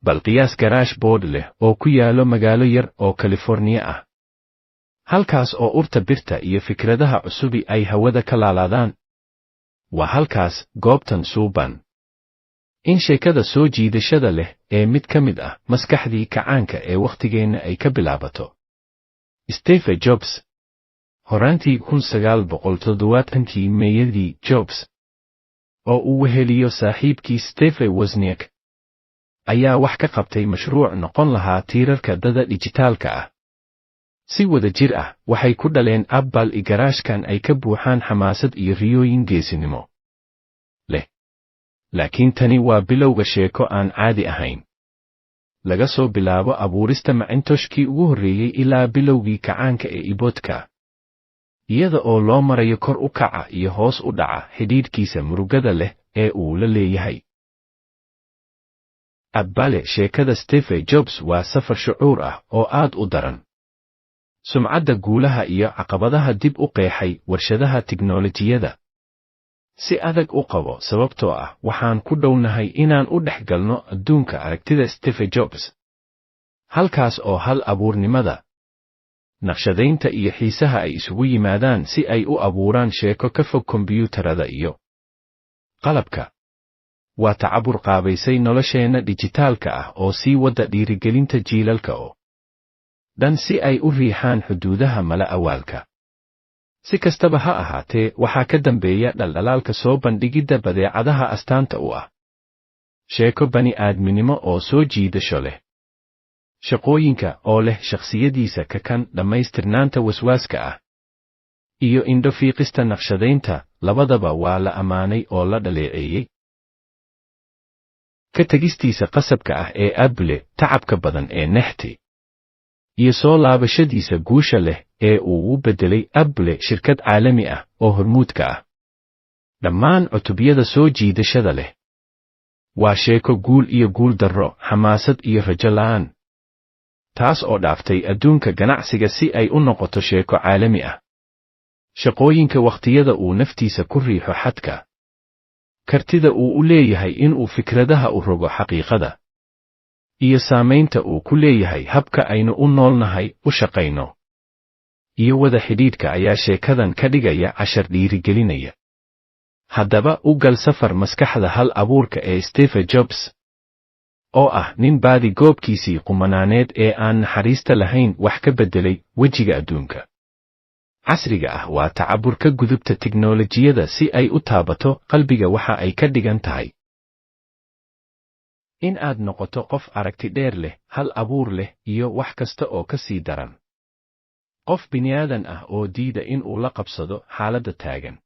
Bal qiyaas garaash boodh leh oo ku yaalo magaalo yar oo California ah, halkaas oo urta birta iyo fikradaha cusubi ay hawada ka laalaadaan. Waa halkaas, goobtan suuban, in sheekada soo jiidashada leh ee mid ka mid ah maskaxdii kacaanka ee wakhtigeenna ay ka bilaabato. Steve Jobs. Horaantii 1970kii meeyadii, Jobs oo uu weheliyo saaxiibkii Steve Wozniak ayaa wax ka qabtay mashruuc noqon lahaa tiirarka dada dhijitaalka ah. Si wada jir ah waxay ku dhaleen Apple i garaashkan ay ka buuxaan xamaasad iyo riyooyin geesinimo leh. Laakiin tani waa bilowga sheeko aan caadi ahayn. Laga soo bilaabo abuurista Macintoshkii ugu horreeyey ilaa bilowgii kacaanka ee iPodka, iyada oo loo marayo kor u kaca iyo hoos u dhaca xidhiidhkiisa murugada leh ee uu la leeyahay Apple, sheekada Steve Jobs waa safar shucuur ah oo aad u daran. Sumcadda guulaha iyo caqabadaha dib u qeexay warshadaha tiknoolajiyada. Si adag u qabo, sababtoo ah waxaan ku dhownahay inaan u dhex galno adduunka aragtida Steve Jobs, halkaas oo hal abuurnimada, naqshadaynta iyo xiisaha ay isugu yimaadaan si ay u abuuraan sheeko ka fog kombiyuutarada iyo qalabka. Waa tacabur qaabaysay nolosheenna dhijitaalka ah oo sii wadda dhiirigelinta jiilalka oo dhan si ay u riixaan xuduudaha mala awaalka. Si kastaba ha ahaatee, waxaa ka dambeeya dhaldhalaalka soo bandhigidda badeecadaha astaanta u ah sheeko bani aadminimo oo soo jiidasho leh. Shaqooyinka oo leh shakhsiyadiisa kakan, dhammaystirnaanta waswaaska ah iyo indho fiiqista naqshadaynta, labadaba waa la ammaanay oo la dhaleeceeyey. Ka tegistiisa qasabka ah ee Apple, tacabka badan ee Nexti, iyo soo laabashadiisa guusha leh ee uu u beddelay Apple shirkad caalami ah oo hormuudka ah dhammaan cutubyada soo jiidashada leh, waa sheeko guul iyo guul darro, xamaasad iyo rajo la'aan, taas oo dhaaftay adduunka ganacsiga si ay u noqoto sheeko caalami ah. Shaqooyinka wakhtiyada uu naftiisa ku riixo xadka, kartida uu u leeyahay inuu fikradaha u rogo xaqiiqada, iyo saamaynta uu ku leeyahay habka aynu u noolnahay, u shaqayno iyo wada xidhiidhka ayaa sheekadan ka dhigaya cashar dhiirigelinaya. Haddaba u gal safar maskaxda hal abuurka ee Steve Jobs, oo ah nin baadi goobkiisii qumanaaneed ee aan naxariista lahayn wax ka beddelay wejiga adduunka casriga ah. Waa tacabur ka gudubta tiknoolajiyada si ay u taabato qalbiga. Waxa ay ka dhigan tahay in aad noqoto qof aragti dheer leh, hal abuur leh iyo wax kasta oo ka sii daran, qof bini'aadan ah oo diida in uu la qabsado xaaladda taagan.